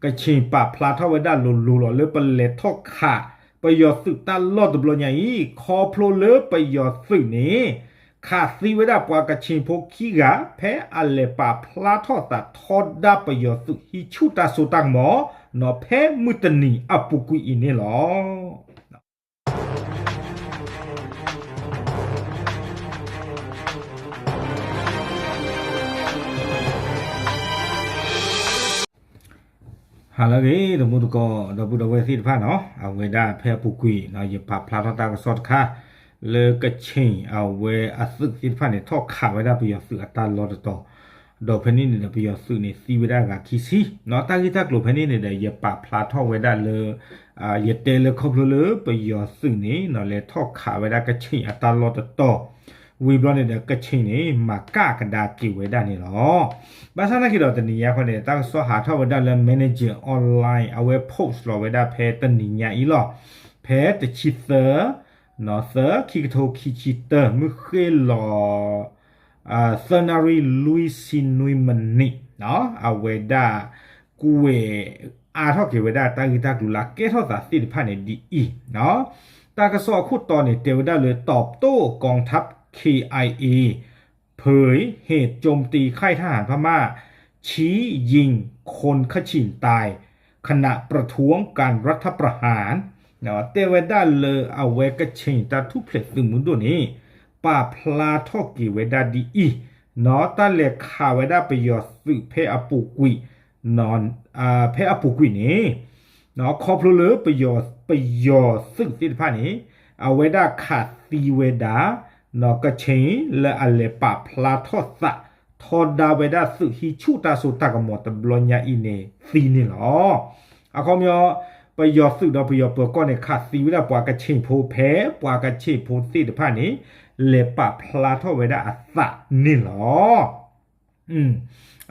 ကခ့ၣ်ပာ်ဖျါထီၣ်ဝဲဒၣ်လိၤလိၤလီၤ လၢပလဲၤထီၣ်ခး ပယီၤသုးတၢ်လီၢ်တဘျီညါအံၤ ခီဖျိလၢပယီၤသုးန့ၣ် ခးသံဝဲဒၣ်ပှၤကခ့ၣ်ဖိခံဂၤ ဖဲအလဲၤပာ်ဖျါထီၣ်သးထီဒါပယီၤသုးဟံးဆူၣ်တၢ်စိတၢ်ကမီၤ နီၣ်ဖဲမုၢ်တနံၤအပူၤကွံာ်အံၤန့ၣ်လီၤ. ဟါလၢအဂ့ၤ တမူတကိး ဒီပုၢ်ဒီဝဲၢ်သ့ၣ်တဖၣ်နီၤ အဝဲဒၣ်ဖဲအပူၤကွံာ် ယပာ်ဖျါထီၣ်တၢ်ကစီၣ်တခါ လၢကခ့ၣ်အဝဲအသုးသ့ၣ်တဖၣ်န့ၣ် ထီၣ်ခးဝဲဒၣ်ပယီၤသုးအတၢ်လီၢ်တတီၤ ဒီးဖဲန့ၣ်န့ၣ်ဒီး ပယီၤသုးန့ၣ်သံဝဲဒၣ်ဂၤခံဆံ နီၤ တၢ်ဂ့ၢ်တၢ်ကျိၤဖဲန့ၣ်န့ၣ်ဒီး ယပာ်ဖျါထီၣ်ဝဲဒၣ်လၢ ယတဲလၢခီဖျိလၢပယီၤသုးန့ၣ် နီၤ လဲၤထီၣ်ခးဝဲဒၣ်ကခ့ၣ်အတၢ်လီၢ်တတီၤ ဝံၤဘျီန့ၣ်ဒီး ကခ့ၣ်န့ၣ် မၤကၣ်ကဒါက့ၤဝဲဒၣ်န့ၣ်လီၤ. ဘၣ်ဆၣ်သနာ်က့ဒီး တနံၤညါခီန့ၣ် တၢ်ကစီၣ်ဟးထီၣ်ဝဲဒၣ်လၢ Manager Online အဝဲ post လီၤဝဲဒၣ်ဖဲတနံၤညါအံၤလီၤ. ဖဲတဆံသၢ သၢ ခံကထိခံဆံတၢ မုၢ်ဃ့ၢ်လီၤ သၢနၣ်ရံၣ်လွံၢ်ဆံနွံမံးနံး အဝဲဒၣ် ကွဲးအါထီၣ်က့ၤဝဲဒၣ်တၢ်ဂ့ၢ်တၢ်ကျိၤလၢအကဲထီၣ်သးသ့ၣ်တဖၣ်န့ၣ်ဒ်အံၤ, တၢ်ကစီၣ်အခိၣ်တီန့ၣ် တဲဝဲဒၣ်လၢ ตอบโต้กองทัพ เคไอเอ เผยเหตุโจมตีค่ายทหารพม่า ชี้ยิงคนเขมรตาย ขณะประท้วงการรัฐประหาร တဲဝဲဒၣ်လၢအဝဲကခ့ၣ်တၢ်ထူၣ်ဖျဲးသုးမုၢ်ဒိၣ်န့ၣ် ပာ်ဖျါထီၣ်က့ၤဝဲဒၣ်ဒ်အံၤ, နီၣ် တၢ်လဲၤခးဝဲဒၣ်ပယီၤသုးဖဲအပူၤကွံာ် ဖဲအပူၤကွံာ်န့ၣ် နီၣ် ခီဖျိလၢပယီၤ ပယီၤသုးသ့ၣ်တဖၣ်န့ၣ် အဝဲဒၣ်ခးသံဝဲဒၣ် နီၣ် ကခ့ၣ်လၢအလဲၤပာ်ဖျါထီၣ်သး ထီဒါဝဲဒၣ်သုးဟံးဆူၣ်တၢ်စိတၢ်ကမီၤတဘျီညါအံၤန့ၣ် သံန့ၣ်လီၤ. အခီပညီ ပယီၤသုးဒီးပယီၤပၢၤကီၢ်န့ၣ် ခးသံဝဲဒၣ်ပှၤကခ့ၣ်ဖိဖဲ ပှၤကခ့ၣ်ဖိသ့ၣ်တဖၣ်န့ၣ် လဲၤပာ်ဖျါထီၣ်ဝဲဒၣ်အသးန့ၣ်လီၤ.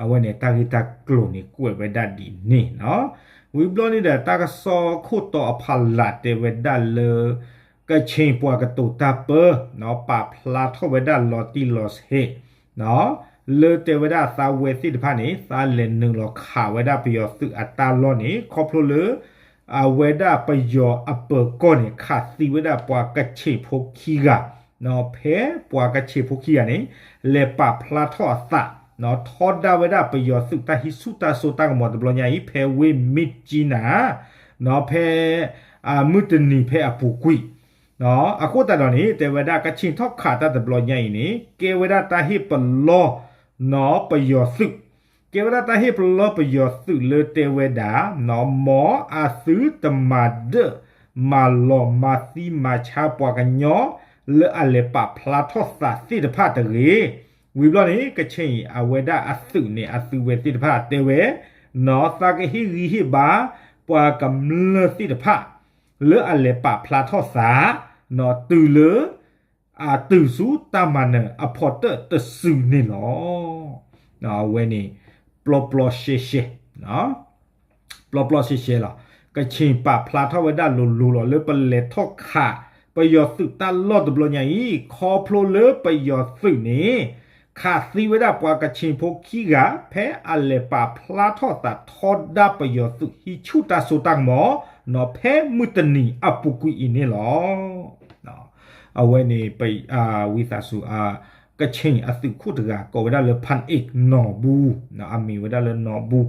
အဝဲန့ၣ်တၢ်ဂ့ၢ်တၢ်ကျိၤန့ၣ်ကွဲးဝဲဒၣ်ဒ်န့ၣ်နီၣ်. ဝံၤဘျီန့ၣ်ဒီး တၢ်ကစီၣ်ခိၣ်တီအဖီလာ်တဲဝဲဒၣ်လၢ ကခ့ၣ်ပှၤကတိၤတၢ်ပၢ နီၣ် ပာ်ဖျါထီၣ်ဝဲဒၣ်လီၤတံၢ်လီၤဆဲး နီၣ် လၢတဲဝဲဒၣ်သးဝဲသ့ၣ်တဖၣ်န့ၣ် သးလဲၤနုာ်လီၤခးဝဲဒၣ်ပယီၤသုးအတၢ်လီၢ်န့ၣ် ခီဖျိလၢ အဝဲဒၣ်ပယီၤအပၢၤကီၢ်န့ၣ် ခးသံဝဲဒၣ်ပှၤကခ့ၣ်ဖိခံဂၤ နီၣ် ဖဲပှၤကခ့ၣ်ဖိခံဂၤန့ၣ် လဲၤပာ်ဖျါထီၣ်အသး နီၣ် ထီဒါဝဲဒၣ်ပယီၤသုးတၢ်ဟံးဆူၣ်တၢ်စိတၢ်ကမီၤတဘျီညါအံၤ ဖဲဝ့ၢ်မ့ၢ်ကၠံနၤ နီၣ် ဖဲ မုၢ်တနံၤဖဲအပူၤကွံာ် နီၣ် အဃိသတးဒီးန့ၣ် တဲဝဲဒၣ်ကခ့ၣ်ထီၣ်ခးတၢ်တဘျီညါအံၤန့ၣ် ကဲဝဲဒၣ်တၢ်ဟ့ၣ်ပလီၢ် နီၣ် ပယီၤသုး ကဲဝဲဒၣ်တၢ်ဟ့ၣ်ပလီၢ်ပယီၤသုးလၢတဲဝဲဒၣ် နီၣ် မ်အသုတမၤဒၢၣ် မၤလီၤမၤသံမၤဆါပှၤကညီ လၢအလဲၤပာ်ဖျါထီၣ်သးသ့ၣ်တဖၣ်တဂ့ၤ. ဝံၤဘျီန့ၣ် ကခ့ၣ်အဝဲဒၣ်အသုးန့ၣ် အသုးဝဲသ့ၣ်တဖၣ်တဲဝဲ နီၣ် သးကဟ့ၣ်ဂံၢ်ဟ့ၣ်ဘါ ပှၤကမျၢၢ်သ့ၣ်တဖၣ် လၢအလဲၤပာ်ဖျါထီၣ်သး နီၣ် တုၤလၢ အတုၤဆူတၢ်မၤနၢၤအဖီတၢၣ်တစုန့ၣ်လီၤ. အဝဲန့ၣ် ပျီပျီရှဲရှဲ ပျီပျီရှဲရှဲလီၤ. ကခ့ၣ်ပာ်ဖျါထီၣ်ဝဲဒၣ်လိၤလိၤလီၤ လၢပလဲၤထီၣ်ခး ပယီၤသုးတၢ်လီၢ်တဘျီညါအံၤ ခီဖျိလၢပယီၤသုးန့ၣ် ခးသံဝဲဒၣ်ပှၤကခ့ၣ်ဖိခံဂၤ ဖဲအလဲၤပာ်ဖျါထီၣ်သးထီဒါပယီၤသုးဟံးဆူၣ်တၢ်စိတၢ်ကမီၤ နီၣ် ဖဲမုၢ်တနံၤအပူၤကွံာ်အံၤန့ၣ်လီၤ. အဝဲန့ၣ် ဝံသးစူၤ ကခ့ၣ်အသုးခိၣ်တဂၤ ကိးဝဲဒၣ်လၢ ဖၣ်အ့ၣ်နီၣ်ဘူ အမံၤဝဲဒၣ်လၢနီၣ်ဘူ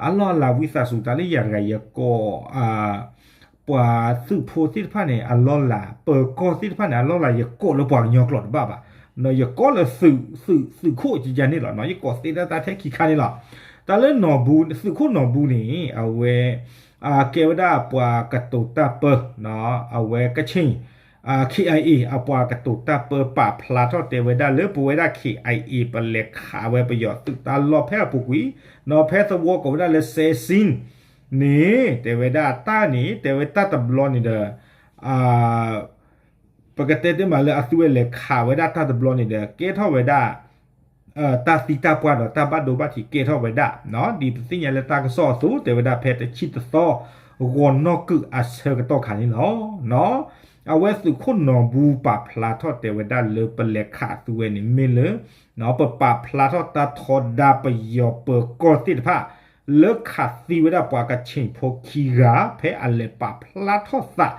အလီၢ်အလၤဝံသးစူၤ တၢ်လၢယၤတဂၤယကိး ပှၤသုးဖိသ့ၣ်တဖၣ်န့ၣ် အလီၢ်လၤ ပၢၤကီၢ်သ့ၣ်တဖၣ်န့ၣ် အလီၢ်လၤယကိးလၢပှၤကညီကျိာ်တဘၣ်ဘၣ်, ယကိးလၢ သုးခိၣ်ကယၤန့ၣ်လီၤ. ယကိးသ့ဒၣ်တၢ်ထဲခံခါန့ၣ်လီၤ. တၢ်လၢနီၣ်ဘူ သုးခိၣ်နီၣ်ဘူန့ၣ် အဝဲ ကဲဝဲဒၣ်ပှၤကတိၤတၢ်ပၢ အဝဲကခ့ၣ် ခ့ၣ်အံၣ်အ့ၣ် အပှၤကတိၤတၢ်ပၢ ပာ်ဖျါထီၣ်တဲဝဲဒၣ်လၢ ပဝဲဒၣ် ခ့ၣ်အံၣ်အ့ၣ် ပလဲၤခးဝဲပယီၤသုးတၢ်လီၢ်ဖဲအပူၤကွံာ် နီၣ် ဖဲသဝီကိးဝဲဒၣ်လၢ စဲးစံၣ်န့ၣ် တဲဝဲဒၣ်တၢ်န့ၣ် တဲဝဲတၢ်တဘျီန့ၣ်ဒီး ပကတဲတ့ၢ်မးလၢအသုဝဲလဲၤခးဝဲဒၣ်တၢ်တဘျီန့ၣ်ဒီး ကဲထီၣ်ဝဲဒၣ် တၢ်သံတၢ်ပှၢ်ဒီးတၢ်ဘၣ်ဒိဘၣ်ထံးကဲထီၣ်ဝဲဒၣ်, ဒ်ပသ့ၣ်ညါလၢတၢ်ကစီၣ်အသိး တဲဝဲဒၣ်ဖဲတဆံတသီ ဂီၤနီၣ်ကုာ်အဆၢကတီၢ်ခါန့ၣ်လီၤ. အဝဲသုးခိၣ်နီၣ်ဘူပာ်ဖျါထီၣ်တဲဝဲဒၣ်လၢပလဲၤခးသုဝဲန့ၣ်မ့ၢ်လၢ ပပာ်ဖျါထီၣ်တၢ်ထီဒါပယီၤပၢၤကီၢ်သ့ၣ်တဖၣ် လၢခးသံဝဲဒၣ်ပှၤကခ့ၣ်ဖိခံဂၤ ဖဲအလဲၤပာ်ဖျါထီၣ်သး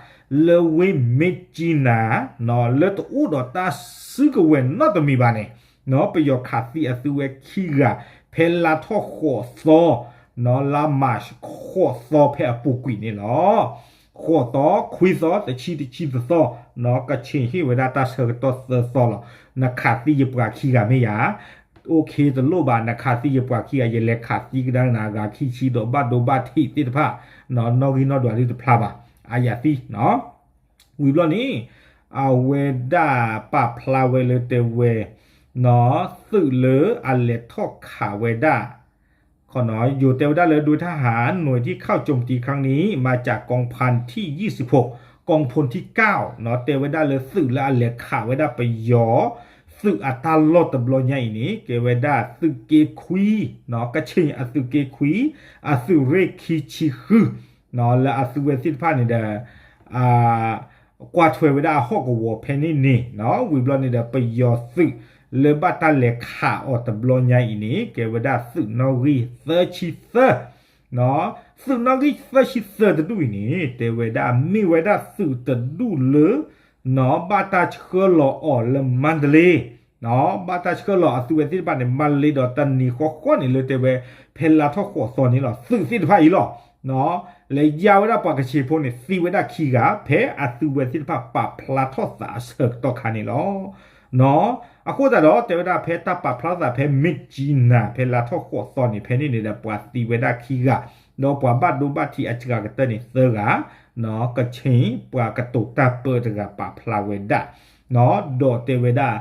လၢဝ့ၢ်မ့ၢ်ကၠံနၤ လၢတအိၣ်ဒီးတၢ်စုကဝဲၤနီတမံၤဘၣ်န့ၣ် ပယီၤခးသံအသုဝဲခံဂၤ ဖဲလါထီၣ်ဃိးသီ လါမၢ်ၡးဃိးသီဖဲအပူၤကွံာ်န့ၣ်လီၤ. ဃိးသီ, ခွံသီ, တဆံ, တဆံတသီ, ကခ့ၣ်ဟ့ၣ်ဝဲဒၣ်တၢ်ဆၢကတီၢ်သၢသီလီၤ. နခးသံယပှၤခံဂၤမ့ၢ်ယၤ OK တလိၣ်ဘၣ်, နခးသံယပှၤခံဂၤ ယလဲၤခးသံကဒါက့ၤနၤအဂၤခံဆံဒီးဘၣ်ဒိဘၣ်ထံးသ့ၣ်တဖၣ် နီၣ်ဂံၢ်နီၣ်ဒွးဒုတဖျါဘၣ်, အါယၤသံ ဝံၤဘျီန့ၣ် အဝဲဒၣ်ပာ်ဖျါဝဲလၢတဲဝဲ သုးလၢအလဲၤထီၣ်ခးဝဲဒၣ် ယိၤတဲဝဲဒၣ်လၢ โดยทหาร หน่วยที่เข้าโจมตีครั้งนี้ มาจากกองพันที่ยี่สิบหก กองพลที่เก้า တဲဝဲဒၣ်လၢသုးလၢအလဲၤခးဝဲဒၣ်ပယီၤ သုးအတၢ်လီၢ်တဘျီညါအံၤန့ၣ် ကဲဝဲဒၣ်သုးက့ခွံ ကခ့ၣ်အသုးက့ခွံ အသုးရ့ၣ်ခံဆံဃု လၢအသုဝဲသ့ၣ်တဖၣ်န့ၣ်ဒီး ကွၢ်ထွဲဝဲဒၣ်အဟီၣ်ကဝီၤဖဲန့ၣ်န့ၣ် ဝံၤဘျီန့ၣ်ဒီး ပယီၤသုးလၢဘၣ်တၢ်လဲၤခးအီၤတဘျီညါအံၤန့ၣ် ကဲဝဲဒၣ်သုးနီၣ်ဂံၢ်သၢဆံသၢ သုးနီၣ်ဂံၢ်သၢဆံသၢတဒူၣ်အံၤန့ၣ် တဲဝဲဒၣ်မ့ၢ်ဝဲဒၣ်သုးတဒူၣ်လၢ ဘၣ်တၢ်ဆှၢလီၤအီၤလၢမါတလ့ ဘၣ်တၢ်ဆှၢလီၤအသုဝဲသ့ၣ်တဖၣ်န့ၣ် မါတလ့ဒီးတနံၤဃီဃီန့ၣ်လၢတဲဝဲ ဖဲလါထီၣ်ဃိးသီန့ၣ်လီၤ. သုးသ့ၣ်တဖၣ်အံၤလီၤ လဲၤယါဝဲဒၣ်ပှၤကခ့ၣ်ဖိန့ၣ် သံဝဲဒၣ်ခံဂၤ ဖဲအသုဝဲသ့ၣ်တဖၣ်ပာ်ဖျါထီၣ်သးအဆၢကတီၢ်ခါန့ၣ်လီၤ. အဃိသတးဒီး တဲဝဲဒၣ်ဖဲတၢ်ပာ်ဖျါထီၣ်သးဖဲမ့ၢ်ကၠံနၤ ဖဲလါထီၣ်ဃိးသီန့ၣ် ဖဲန့ၣ်န့ၣ်ဒီး ပှၤသံဝဲဒၣ်ခံဂၤ ဒီးပှၤဘၣ်ဒိဘၣ်ထံးအစှၤကတၢၢ်န့ၣ်သၢဂၤ ကခ့ၣ်ပှၤကတိၤတၢ်ပၢတဂၤပာ်ဖျါဝဲဒၣ် ဒီးတဲဝဲဒၣ်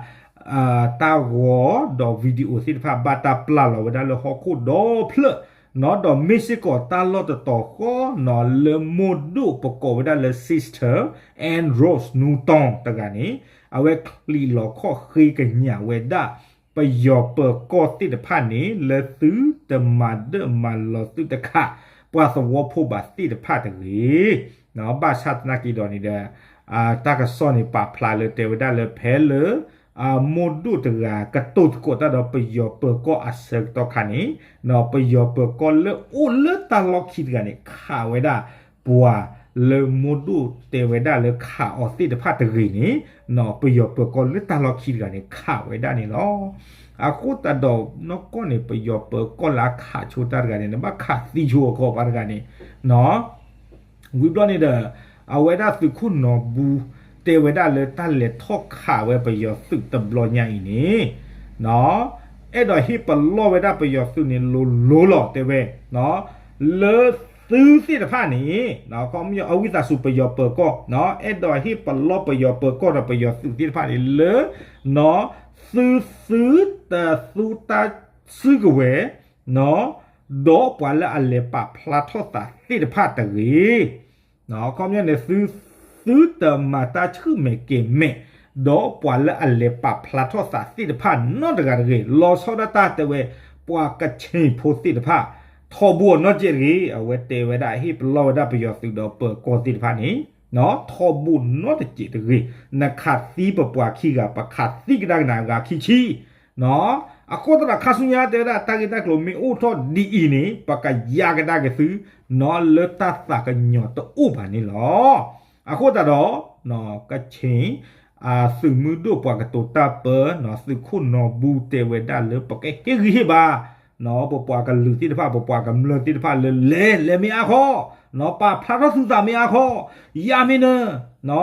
တၢ်ဂီၤဒီး video သ့ၣ်တဖၣ် ဘၣ်တၢ်ပျၢ်လီၤဝဲဒၣ်လၢဟီၣ်ခိၣ်ဒီဖျၢၣ် ဒီးမ့ၢ်စ့ၢ်ကီးတၢ်လီၢ်တတီၤဃီ လၢမိၢ်ဒိၣ်ပကိးဝဲဒၣ်လၢ Sister Ann Rose Newton တဂၤန့ၣ် အဝဲချံးလီၤခီၣ်ဃ့ကညးဝဲဒၣ် ပယီၤပၢၤကီၢ်သ့ၣ်တဖၣ်န့ၣ် လၢသုတမၤဒၢၣ်မၤလီၤသုတခး ပှၤသဝီဖိဘၣ်သ့ၣ်တဖၣ်တဂ့ၤ ဘၣ်ဆၣ်သနာ်က့ဒီးန့ၣ်ဒီး တၢ်ကစီၣ်န့ၣ်ပာ်ဖျါလၢတဲဝဲဒၣ်လၢဖဲလၢ မိၢ်ဒိၣ်တဂၤကတိၤသကိးတၢ်ဒီးပယီၤပၢၤကီၢ်အဆၢကတီၢ်ခါန့ၣ် ပယီၤပၢၤကီၢ်လၢအိၣ်လၢတၢ်လီၢ်ခံတဂၤန့ၣ် ခးဝဲဒၣ်ပှၤလၢမိၢ်ဒိၣ်တဲဝဲဒၣ်လၢခးအီၤသ့ၣ်တဖၣ်တဂ့ၤန့ၣ် ပယီၤပၢၤကီၢ်လၢတၢ်လီၢ်ခံတဂၤန့ၣ် ခးဝဲဒၣ်န့ၣ်လီၤ. အဃိသတးဒီးနီၢ်ကီၢ်န့ၣ် ပယီၤပၢၤကီၢ်လၢအခးဆိတၢ်တဂၤန့ၣ် နဘၣ်ခးသံဆိအကီၢ်ဘၣ်တဂၤန့ၣ် ဝံၤဘျီန့ၣ်ဒီး အဝဲဒၣ်သုးခိၣ်နီၢ်ဘူ တဲဝဲဒၣ်လၢတၢ်လဲၤထီၣ်ခးဝဲပယီၤသုးတဘျီညါအံၤန့ၣ် အဲၣ်ဒိးဟ့ၣ်ပလီၢ်ဝဲဒၣ်ပယီၤသုးန့ၣ်လိၤလိၤလီၤ တဲဝဲ လၢသုသ့ၣ်တဖၣ်န့ၣ် အဝံသးစူၤပယီၤပၢၤကီၢ် အဲၣ်ဒိးဟ့ၣ်ပလီၢ်ပယီၤပၢၤကီၢ်ဒီးပယီၤသုးသ့ၣ်တဖၣ်န့ၣ်လၢ သုသုတသူတၢ်စုကဝဲၤ ဒီးပှၤလၢအလဲၤပာ်ဖျါထီၣ်သးသ့ၣ်တဖၣ်တဂ့ၤ ခီပညီန့ၣ် သု သုတမၤတၢ်ဆူၣ်မဲာ်ကဲၤမဲာ် ဒီးပှၤလၢအလဲၤပာ်ဖျါထီၣ်သးသ့ၣ်တဖၣ်နီတဂၤတဂ့ၤ လီၤဆီဒၣ်တၢ်တဲဝဲ ပှၤကခ့ၣ်ဖိသ့ၣ်တဖၣ် ထီဘိအနီတစဲးတဂ့ၤ အဝဲတဲဝဲဒၣ်ဟ့ၣ်ပလီၢ်ဝဲဒၣ်ပယီၤသုးဒီးပၢၤကီၢ်သ့ၣ်တဖၣ်န့ၣ် ထီဘိနီတစဲးတဂ့ၤ နခးသံပပှၤခံဂၤ ပခးသံကဒါက့ၤနၤအဂၤခံဆံ အဃိသတးဒီးခါဆူညါတဲဝဲဒၣ်တၢ်ဂ့ၢ်တၢ်ကျိၤမ့ၢ်အိၣ်ထီၣ်ဒ်အံၤန့ၣ် ပကယါကဒါက့ၤသု လၢတၢ်သးကညီၤတအိၣ်ဘၣ်န့ၣ်လီၤ. အဃိသတးဒီး ကခ့ၣ် သုးမုၢ်ဒိၣ်ပှၤကတိၤတၢ်ပၢ သုးခိၣ်နီၢ်ဘူတဲဝဲဒၣ်လၢပကဟ့ၣ်ဂံၢ်ဟ့ၣ်ဘါ ပပှၤကလုာ်သ့ၣ်တဖၣ် ပပှၤကမျၢၢ်သ့ၣ်တဖၣ်လၢလဲၤလဲၤမ့ၢ်အါခီ ပာ်ဖျါထီၣ်သုသးမ့ၢ်အါခီ ယါမ့ၢ်နၢၤ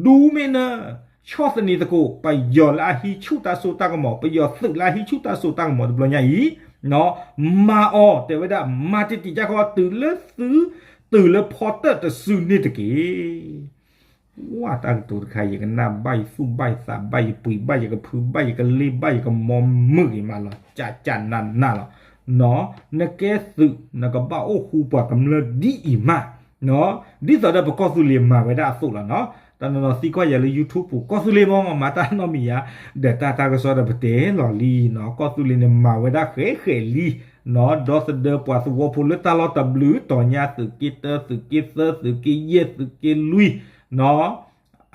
ဒူမ့ၢ်နၢၤ ဆီၣ်သနံးသကိး ပယီၤလၢအဟံးဆူၣ်တၢ်စိတၢ်ကမီၤ ပယီၤသုးလၢအဟံးဆူၣ်တၢ်စိတၢ်ကမီၤတဘျီညါအံၤ မၤအီၤ တဲဝဲဒၣ် မၤတံာ်တံာ်ကၢ်ခီ တုၤလၢသု တုၤလၢဖီတၢၣ်တစုန့ၣ်တက့ၢ်. ဝါတၢ်ကတိၤတခါ ယကနၣ်ဘၣ်ယသူၣ်ဘၣ်ယသးဘၣ်ယပှံၤဘၣ်ယကဖုဘၣ်ယကလ့ၢ်ဘၣ်ယကမီမုာ်ဂ့ၤမးလီၤ ကၠးကၠးနးနးလီၤ. နကဲသုး နကဘၣ်အိၣ်ဃူပှၤကမျၢၢ်ဒ်အံၤမး ဒ်သိးဒီးပကီၢ်သူလ့ၤမၤဝဲဒၣ်အသိးလီၤနီၤ. တနီၤနီၤသံကွၢ်ယၤလၢ YouTube ပူၤ ကီၢ်သူလ့ၤမ့ၢ်မၤတၢ်နီတမံၤဧါ ဒီးတၢ်တၢ်ကစီၣ်ဒီးပတဲလီၤလံနီၤ ကီၢ်သူလ့ၤန့ၣ်မၤဝဲဒၣ်ဃဲးဃဲးလံနီၤ ဒီသဒၢပှၤသဝီဖိလၢတၢ်လီၢ်တဘျုးတီၤညါ သုးက့တၢ သုးက့သၢ သုးက့ယဲၢ် သုးက့လွံၢ်နီၤ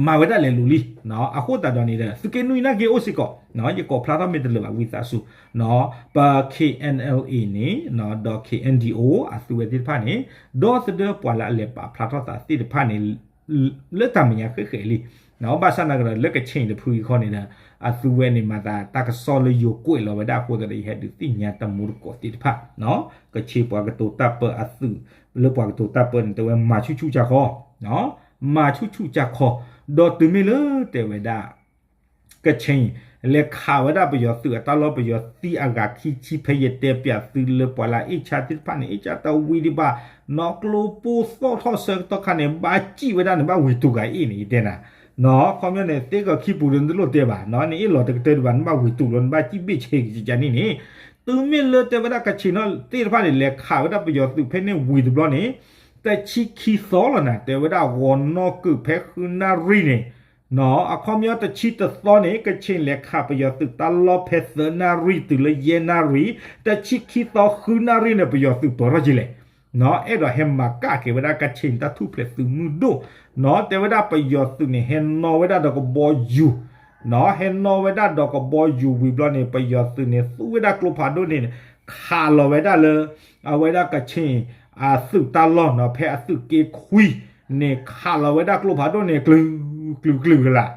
မၤဝဲဒၣ်လဲၤလူၤလံ, အဃိသတးဒီးန့ၣ်ဒီး သုးက့နွံနာ်က့အိၣ်စ့ၢ်ကီး, ယကိးဖျါထီၣ်မ့ၢ်တလၢာ်ဘၣ် ဝံသးစူၤ, ပ K N L A န့ၣ် ဒီး K N D O အသုးဝဲသ့ၣ်တဖၣ်န့ၣ်, ဒီသဒၢပှၤလၢအလဲၤပာ်ဖျါထီၣ်သးသ့ၣ်တဖၣ်န့ၣ် လၢတၢ်မဲာ်ညါဃဲးဃဲးလံ, ဘၣ်ဆၣ်သနာ်က့ဒီး လၢကခ့ၣ်တဖုအံၤခီန့ၣ်ဒီး အသုးဝဲန့ၣ်မၤသးတၢ်ကစီၣ်လၢယိၤကွဲးလီၤဝဲဒၣ်အဃိသတးဒီး ယဟဲဒုးသ့ၣ်ညါတမူတကိးသ့ၣ်တဖၣ်, ကခ့ၣ်ပှၤကတိၤတၢ်ပၢအသုး လၢပှၤကတိၤတၢ်ပၢန့ၣ် တဲဝဲမၤဆူၣ်ဆူၣ်ကၢ်ခီ, မၤဆူၣ်ဆူၣ်ကၢ်ခီ, ဒီးတုၤမ့ၢ်လၢတဲဝဲဒၣ် ကခ့ၣ် လဲၤခးဝဲဒၣ်ပယီၤသုးအတၢ်လီၢ် ပယီၤသံအဂၤခံဆံ ဖဲယတဲပၠးသုလၢပှၤလၢအ့ၣ်ဆါသ့ၣ်တဖၣ်န့ၣ် အ့ၣ်ဆါတဝံၤဒံးဘၣ်, နီၢ်ကျိပိၢ်သီၣ်ထီၣ်ဆၢကတီၢ်ခါန့ၣ် ဘၣ်စံၣ်ဝဲဒၣ်န့ၣ် ဘၣ်ဝံၤတူာ်ဂၤအ့ၣ်န့ၣ် ယတဲနၤ, နီၢ်ခီပညီန့ၣ် သ့ကီၢ်ခံပူၤဒီးနတလိၣ်တဲဘၣ်, နအ့ၣ်လီၤတကတၢၢ်ဒံးဘၣ် နဘၣ်ဝံၤတူာ်လီၤ နဘၣ်စံၣ်ဘ့ၣ်ဆ့ကကန့ၣ်န့ၣ်, တုၤမ့ၢ်လၢတဲဝဲဒၣ်ကခ့ၣ်နီၣ်သ့ၣ်တဖၣ်န့ၣ် လဲၤခးဝဲဒၣ်ပယီၤသုးဖဲန့ၣ်ဝံၤတဘျီန့ၣ် တဆံခံသီလီၤနၤ တဲဝဲဒၣ်ဂီၤနီၢ်ကုာ်ဖဲဃုနၣ်ရံၣ်န့ၣ်, အခီပညီတဆံတသီန့ၣ် ကခ့ၣ်လဲၤခးပယီၤသုးတၢ်လီၢ်ဖဲသၢနၣ်ရံၣ်တုၤလၢယဲၢ်နၣ်ရံၣ်, တဆံခံသီဃုနၣ်ရံၣ်န့ၣ် ပယီၤသုးပၢၤထီၣ်က့ၤလဲၣ်, အဲၣ်ဒိးဟဲမၤကၣ်က့ၤဝဲဒၣ်ကခ့ၣ်တၢ်ထူၣ်ဖျဲးသုးမုၢ်ဒိၣ်, တဲဝဲဒၣ်ပယီၤသုးန့ၣ် ဟဲနီၣ်ဝဲဒၣ်ဒီးကဘီယူၤ, ဟဲနီၣ်ဝဲဒၣ်ဒီးကဘီယူၤဝံၤဘျီန့ၣ် ပယီၤသုးန့ၣ် သူဝဲဒၣ်ကျိဖးဒိၣ်န့ၣ် ခးလီၤဝဲဒၣ်လၢ အဝဲဒၣ်ကခ့ၣ် အသုးတၢ်လီၢ်နီၤ ဖဲအသုးက့ခွံန့ၣ် ခးလီၤဝဲဒၣ်ကျိဖးဒိၣ်န့ၣ် ကျုၤကျုၤကလာ်,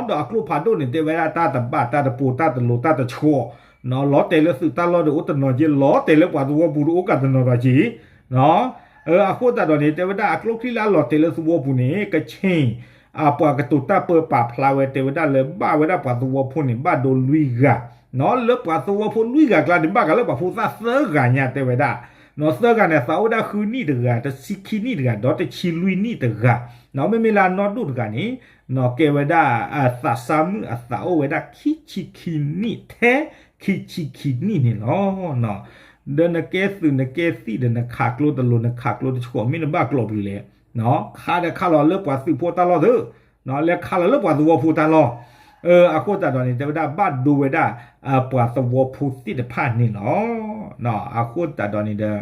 ဒီးအကျိဖးဒိၣ်န့ၣ် တဲဝဲဒၣ်တၢ်တဘၣ်တၢ်တပိၤတၢ်တလိၤတၢ်တဆှီ, လီၤတဲာ်လၢသုးတၢ်လီၢ်ဒီးအိၣ်တနီၤက့ လီၤတဲာ်လၢပှၤသဝီပူၤတအိၣ်ကးတနီၤဒီးက့ၤ အဃိသတးဒီးန့ၣ် တဲဝဲဒၣ်အကျိချံလၢအလီၤတဲာ်လၢသဝီပူၤန့ၣ် ကခ့ၣ် အပှၤကတိၤတၢ်ပၢပာ်ဖျါဝဲ တဲဝဲဒၣ်လၢဘၣ်ဝဲဒၣ်ပှၤသဝီဖိန့ၣ် ဘၣ်ဒိလွံၢ်ဂၤ, လၢပှၤသဝီဖိလွံၢ်ဂၤကျါန့ၣ် ဘၣ်ဃးလၢပှၤဖိသၣ်သၢဂၤညါတဲဝဲဒၣ်, သၢဂၤန့ၣ် သးအိၣ်ဝဲဒၣ်ဃုနံၣ်တဂၤ, တဆံခံနံၣ်တဂၤ, ဒီးတဆံလွံၢ်နံၣ်တဂၤ, မ့မ့ၢ်လၢအနီၢ်ဒိၣ်တဂၤန့ၣ် ကဲဝဲဒၣ် သးစၢ်မုၣ်အသးအိၣ်ဝဲဒၣ်ခံဆံခံနံၣ်ထဲခံဆံခံနံၣ်န့ၣ်လီၤ. ဒီးနကဲသုးနကဲသံၣ်ဒီးနခးကျိတလိၤ နခးကျိတဆှီ မ့ၢ်နဘၣ်ကျိးပျုၤလဲၣ်, ခးဒီးခးလီၤလၢပှၤသုးဖိတၢ်လီၢ်သုး, လဲၤခးလီၤလၢပှၤသဝီဖိတၢ်လီၢ်, အဃိသတးဒီးန့ၣ် တဲဝဲဒၣ်ဘၣ်ဒိဝဲဒၣ် ပှၤသဝီဖိသ့ၣ်တဖၣ်န့ၣ်လီၤ. အဃိသတးဒီးန့ၣ်ဒီး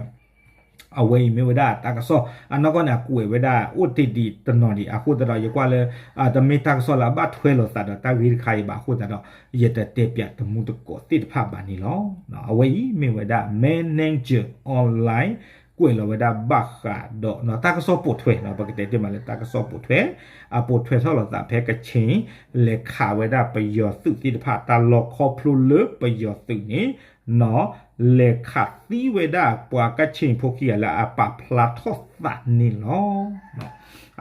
အဝဲအံၤမ့ၢ်ဝဲဒၣ်တၢ်ကစီၣ် အနီၢ်ကီၢ်န့ၣ် အကွဲးဝဲဒၣ်အိၣ်တ့ၢ်ဒံးတနီၤဒံး အဃိသတးဒီးယကွၢ်လၢ တမ့ၢ်တၢ်ကစီၣ်လၢအဘၣ်ထွဲလိာ်သးဒီးတၢ်ဂ့ၢ်တခါအံၤဘၣ် အဃိသတးဒီး ယတတဲပၠးတမူတကိးသ့ၣ်တဖၣ်ဘၣ်န့ၣ်လီၤ. အဝဲအံၤမ့ၢ်ဝဲဒၣ် Manager Online ကွဲးလီၤဝဲဒၣ်ဘၣ်ဃးဒီး တၢ်ကစီၣ်ပိာ်ထွဲ ပကတဲတ့ၢ်မးလၢတၢ်ကစီၣ်ပိာ်ထွဲ အပိာ်ထွဲထီၣ်လိာ်သးဖဲကခ့ၣ် လဲၤခးဝဲဒၣ်ပယီၤသုးသ့ၣ်တဖၣ်တၢ်လီၢ်ခီဖျိလၢပယီၤသုးန့ၣ် နီၢ် လဲၤခးသံဝဲဒၣ်ပှၤကခ့ၣ်ဖိခံဂၤလၢအပာ်ဖျါထီၣ်သးန့ၣ်လီၤ.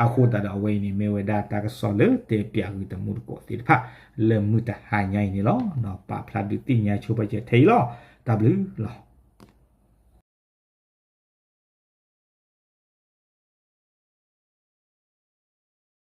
အဃိသတးဒီးအဝဲအံၤန့ၣ် မ့ၢ်ဝဲဒၣ်တၢ်ကစီၣ်လၢတဲပၠးဂ့ၤတမူတကိးသ့ၣ်တဖၣ် လၢမုၢ်တဟါညါအံၤန့ၣ်လီၤ. ပာ်ဖျါဒုးသ့ၣ်ညါဆိပာ်စၢၤထဲအံၤလီၤ. တၢ်ဘျုးလီၤ.